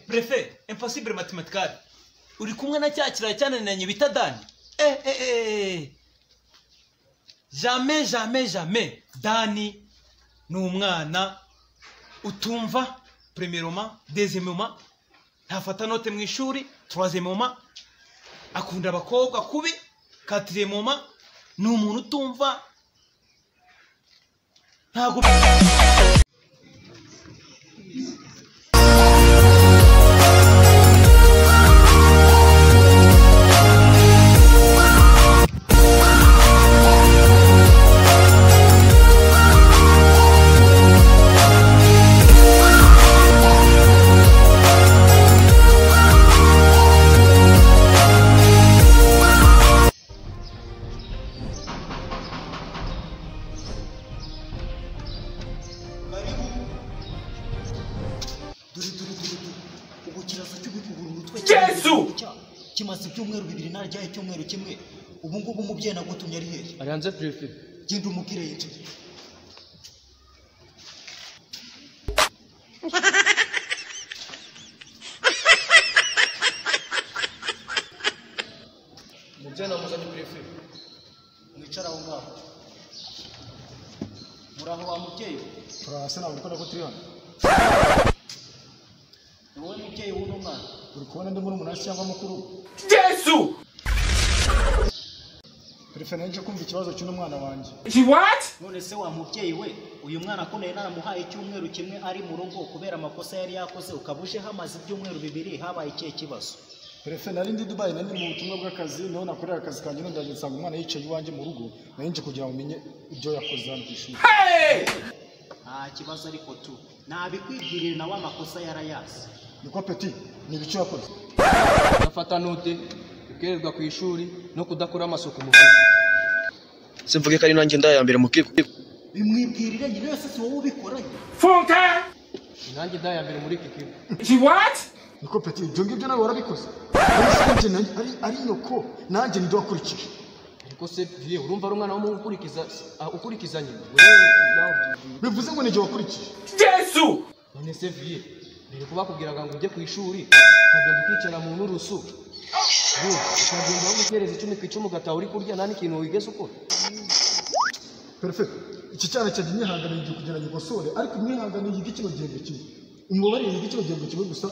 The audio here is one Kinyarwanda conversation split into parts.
Préfet, impossible mathematical. Uri kumwe na cya kiraya cyananiranye bita Dani. Jamais, jamais, jamais. Dani ni umwana utumva premièrement, deuxièmement ntafata note mu ishuri, troisièmement akunda abakobwa kubi, quatrièmement ni umuntu utumva ntago. Yesu! Kimaze ibyumweru bibiri naryaye icyumweru kimwe. Ubu ngubu umubyeyi nagutumye ari hehe? Ari hanze préfet. Genda umubwire yinjire. Umubyeyi namuzanye préfet. Mwicara aho ngaho. Muraho wa mubyeyi? Turahase ntabwo ukora ko turi hano. Ni wowe mubyeyi w'uno mwana? Uri kubona ndi murumuna cyangwa mukuru? Yesu! Préfet naje kumva ikibazo cy'uno mwana wanjye. What? None se wa mubyeyi we, uyu mwana ko nari naramuhaye icyumweru kimwe ari mu rugo kubera amakosa yari yakoze, ukaba uje hamaze ibyumweru bibiri, habaye ikihe kibazo? Préfet nari ndi Dubai, nari mu butumwa bw'akazi, niho nakorera akazi kanjye, none ndaje nsanga umwana yicaye iwanjye mu rugo, nari nje kugira ngo menye ibyo yakoze hano ku ishuri. Nta kibazo ariko tu nabikwibwirire nawe amakosa yarayazi. Niko Petit, ni ibiki wakoze? Gafata note, gukererwa ku ishuri no kudakora amasuku mu kigo. Simvuge ko ari nanjye ndaya mbere mu kigo. Bimwibwirire nyine yose, si wowe ubikoranye. Funke! Nanjye ndaya mbere muri iki kigo. What? Niko Petit, ibyo ngibyo nawe warabikoze. Ari nyoko nanjye nibyo wakurikije. Ariko se viye urumva ari umwana w'umuhungu ukurikiza nyina. Bivuze ngo nijye wakurikije. Yesu! None se viye mbere kuba bakubwiraga ngo ujye ku ishuri ukagenda ukicara mu nturusu, ukagenda bagutereza 10 ku 10 ugataha uri kurya nta n'ikintu wigeze ukora. Perfect. Iki cyana cyanjye nyihanganiye igihe kugira ngo ngikosore, ariko mwihanganiye yige kino gihembwe kimwe. Umubare yige kino gihembwe kimwe gusa,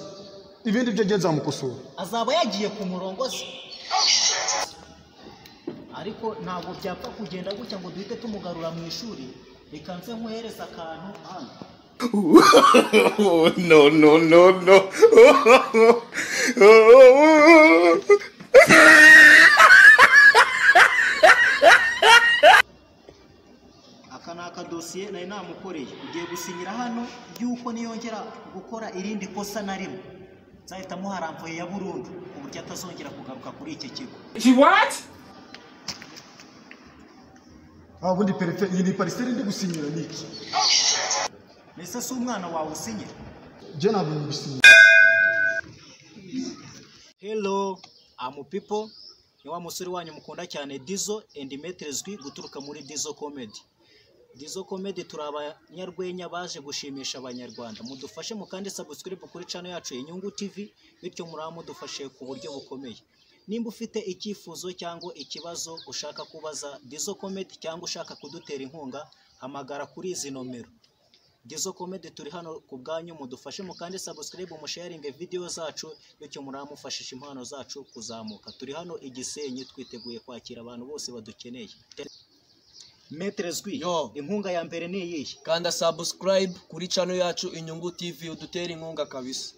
ibindi byo nzamukosora. Azaba yagiye ku murongo se. Ariko ntabwo byapfa kugenda gutya ngo duhite tumugarura mu ishuri, reka nze nkohereza akantu hano. No, no, no, no. Aka ni akadosiye nari namukoreye, ugiye gusinyira hano yuko niyongera gukora irindi kosa na rimwe nzahita muharamvuye ya burundu ku buryo atazongera kugaruka kuri iki kigo. What? Ah, ubundi préfet, iyi ni parcelle ndi gusinyira ni iki? Ese si umwana wawe usinyira? Je ntabwo ngisinyira. Hello, I'm people. Ni wa musore wanyu mukunda cyane Dizo and Maître Zwi guturuka muri Dizo Comedy. Dizo Comedy turi abanyarwenya baje gushimisha abanyarwanda. Mudufashe mukande subscribe kuri channel yacu Inyungu TV, bityo muraba mudufashe ku buryo bukomeye. Nimba ufite icyifuzo cyangwa ikibazo ushaka kubaza Dizo Comedy cyangwa ushaka kudutera inkunga, hamagara kuri izi nomero. Dizo Comedy turi hano ku bwanyu, mudufashe mukande subscribe, musharinge video zacu, bityo muramufashisha impano zacu kuzamuka. Turi hano i Gisenyi twiteguye kwakira abantu bose badukeneye. Maître Zwi, inkunga ya mbere ni iyihe? Kanda subscribe kuri channel yacu Inyungu TV udutere inkunga kabisa.